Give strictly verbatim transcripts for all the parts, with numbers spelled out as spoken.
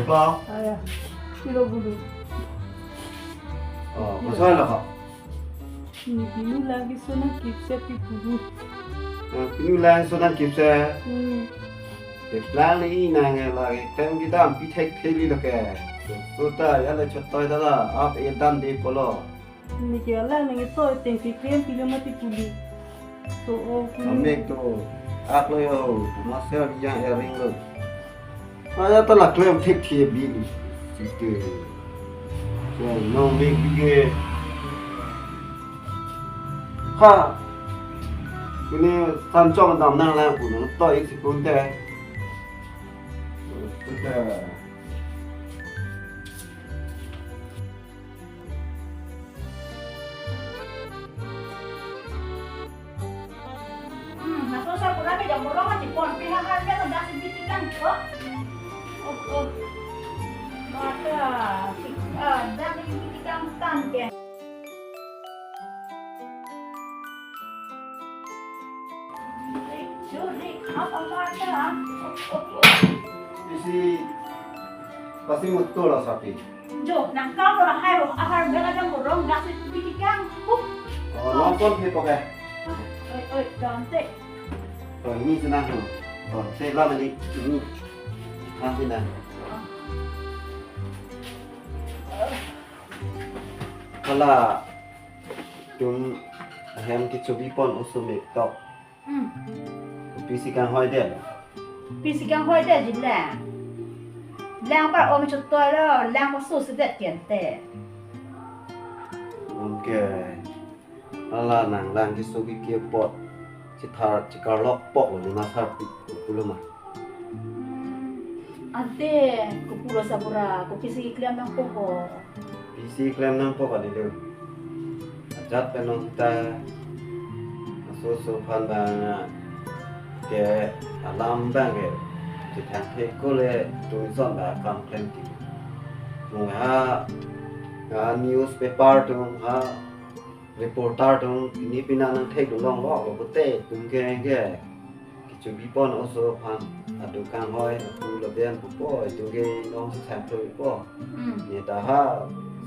Aya. Aya. Silo bulu. Oh, kosai lo kok? Pinu lang keso nangkipse pi bulu. Pinu lang keso nangkipse. Hmm. Te plan ni nang lagi tem kedam pi thekthe lo ke. Sota ya le chotoi ta la ap e dam de pulo. Neke alang neke toi teng keklem pilo mati puli. To o puli. Amek to. Ak lo yo. Master yang ering lo. Aya ta la klem thekthe bi. Site. So no mek bi ke. Ha. Kini san chong dam nang lang pu nang toi ik si pun te. Pun te. Hmm, laso sa pura ke jam bolong aji pon pi ha har ke to dak si bitik kan ko. Oh, oh. Mata, si, ah, dak si bitik kan tan ke. Juri, apa mata? Oh, oh, oh. Isi pasti mutul lah sapi. Jo, nangkam lo lahai lo, ahar bela jam borong gas itu bitik kan. Huh. Oh, nonton pi pakai. Oi, oi, Dante. Oh, ini senang lo. Oh, saya lama ni ini. Ah, senang. Hala, tum ahem kechobi pon oso mek tok. Hmm. Pisi kanghoi det. Pisi kanghoi det ji lang. Lang par om chotoi lo, lang paso si det kente. Okay. Hala nang lang keso ke kepot. Chithar, chikarlok pok lo ni masar pi pulo ma. Ante, kopulo sa pura, kopi si keklem nangpo ko. Pisi klem nangpo kali lo. Ajat pen nonta aso so phan bang ke alam bang ke chethang the ko le tum son ba kam klem ti. Mo ha, ha newspaper tum ha reporter tum ini pina nang thek dun long lo ko te tum ke ke. Kechobi pon oso phan adu kanghoi apu laben pupo itum ke nong si chang thoi po. Hmm. Neta ha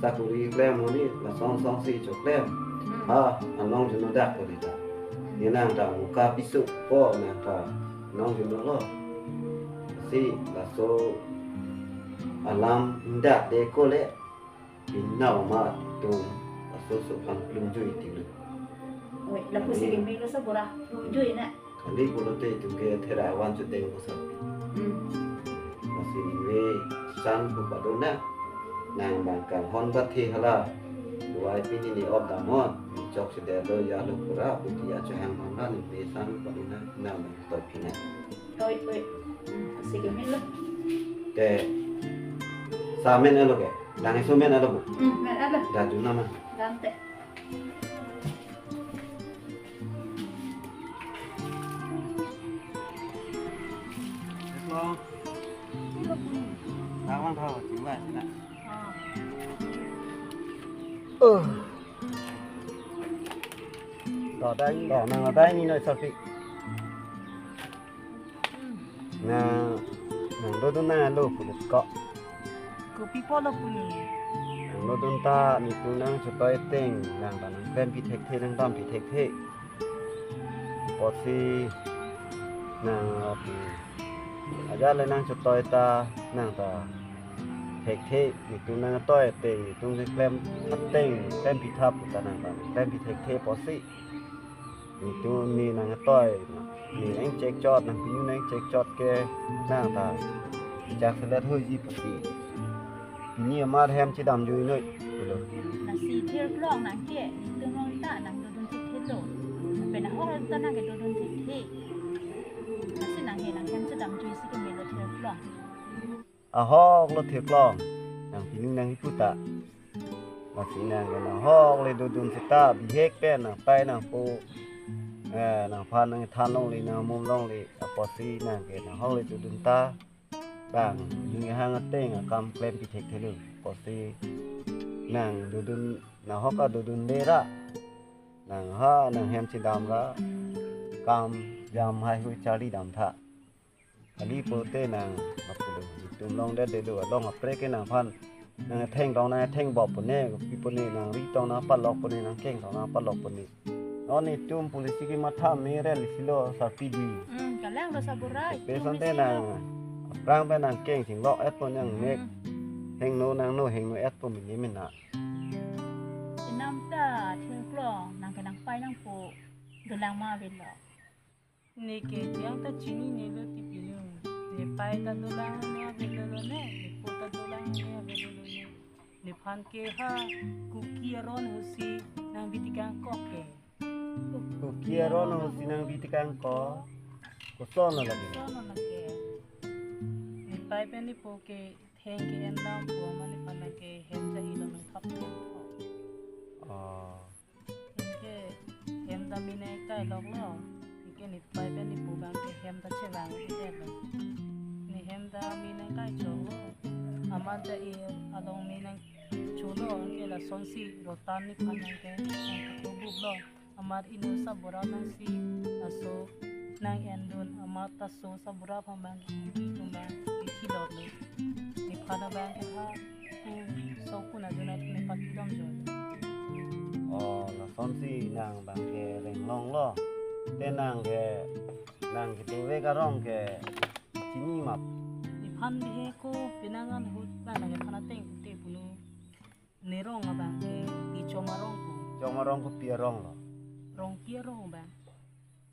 sakuri klem honi la song song si choklem. Hmm. Ha anong juno dak ko neta. Hmm. Ni nang ta muka pisu po nang ta nong juno lo. Si laso alam ndak de ko le. Pinau ma tum aso so phan plum jui ti lo. Oi, lapu si keme lo sa pura plum jui na. Kali pulote itum ke thera awan chuteng ko sa. Hmm. Masi ningve san pu padona. Nang bang kanghon bathe hala. Duai pini ni op damon. Chok si delo ya lo pura puti ya chehang hon la ningve san pu padona. Nang bang toi pina. Oi, oi. Hmm, si keme lo. Te. Sa men alo ke. Dang iso men alo bu. Hmm, men alo. Daju nama. Dante. Hello. Nang lang thau, chingvai sina. Oh. To dai, to nang dai ni noi selfie. Na, nang dodun nang alo pulit ko. Kopi pulo puni. Nang dodun ta nitu nang chotoi teng nang ta nang klem pi thekthe nang dam pi thekthe. Apotsi nang api aja le nang chotoi ta nang ta thekthe nitu nang toi teng nitu nang klem ateng klem pi thap ta nang ta klem pi thekthe apotsi. Nitu ni nang toi, ni nang chek chot, nang pinu nang chek chot ke, nang ta. Chak selet hoi ji pati. Pini amar hem chedam jui noi. Pulo. Lasi thir klong nang ke, nitum long ta nang dodun thekthelo. Pen ahok ta nang ke dodun thekthe. Lasi nang he nang hem chedam jui si keme lo thir klong. Ahok lo thir klong. Nang pinu nang ipu ta. Lasi nang ke nang ahok le dodun seta bihek pen nang pai nang po. Eh, nang phan nang than longle nang mum longle apotsi nang ke nang ahok le dodun ta. Bang, ning hang ateng akam klem pi thekthelo apotsi nang dodun nang ahok adodun le ra. Nang ha nang hem chedam ra. kam jam haihui charli dam tha. Kali pote nang apulo, itum longdet detlo, along apre ke nangphan nang thengdong nang thengbop pone, pi pone nang ri tong nang palok pone, nang keng tong nang palok pone. Non itum polisi kematha me rel isi lo sarpi di. Hmm, kalang lo sabura, itum isi lo. Pe asonte nang aphrang pen nang keng chinglok-et pon nang mek. Hmm. Hingno nangno hingno-et pon mini mina. Inam ta thengklong nang ke nangpai nangpo dolang ma avelo. Ne ke jang ta chininelo ti pinu. Nepai ta dolang ne avelo lone, nepo ta dolang ne avelo lone. Nephan ke ha Kuki aron ahut si nangbi tekangkok ke. Kuki aron ahut si nangbi tekangkok. Koson lo lake? Koson lo lake? Nepai pen nepo ke theng ke-en dampo, mane nephan ke hem ja-i lo nangthap thengpo. Oh. Anke hem dam-i nangkailok lo. Anke nepai pen nepo abang ke hem ta chevang-et lo. Ne hem dam-i nangkaichok lo. Amat ja-i along me nangcholo, anke lasonsi rotan nephan nang ke nangkatubup lo. Amat inut sabura nangsi laso nang-endun, amat ta so sabura aphan abang ke itum abang ithi dot lo. Nephan abang ke ha ku so kuna jona nepatidam jo. Oh, lasonsi nang abang ke renglong lo. Te nang ke nang kedovek arong ke chini ma? Nephan bihe ko penang ahut abang nang nephan ateng te punu. Ne rong abang ke, ne chom arong ko. Chom arong ko pi arong lo? Rongpi arong abang.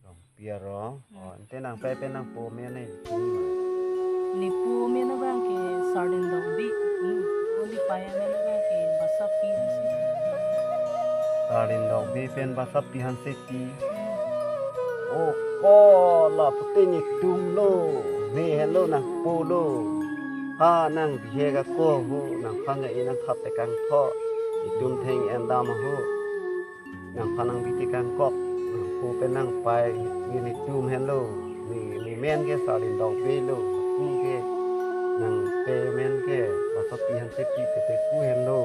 Rongpi arong. Hmm. Oh, ante nangpai pen nangpo amen ne. Nepo amen abang ke Sardin Dokbi. Hmm. Nepai amen abang ke Basapi Hansepi. Sardin Dokbi pen Basapi Hansepi. Hmm. Oh, ko la pute netum lo. Ne henlo nangpo lo. Ha nang bihe ako ho, nangphan nang-i nangthap tekangkok. Itum theng-en dam ho. Nangphan nangbi tekangkok. Nangpo pen nangpai, ne netum henlo. Ne, ne men ke Sardin Dokbi lo. Aku ke nangpe amen ke Basapi Hansepi, tepe ku henlo.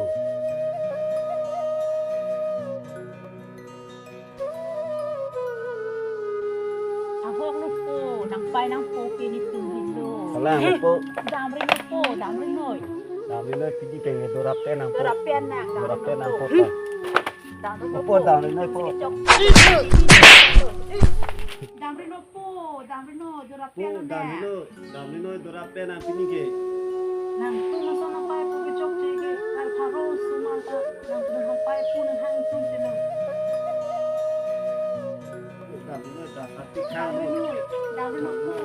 Ahok lo po, nangpai nangpo ke netum henlo. Kalang lo po. Damri lo po, damri noi. Damri noi pidi peng dorap pen nangpo. Dorap pen nang, dorap pen nangpo. Damri lo po. Damri noi po. Damri lo po, damri noi, dorap pen nang. Damri lo. Damri noi dorap pen nang pini ke. Nangtum lason nangpai po kechokche ke, kal pharo suman ta, nangtum nangpai po nang hang tum chelo. Damri noi ta, tapi damri noi, damri noi po,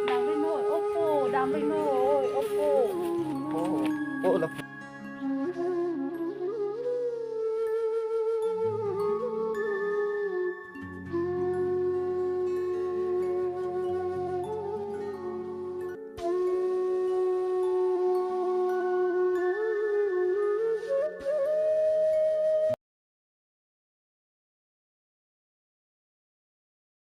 damri noi, opo, damri noi.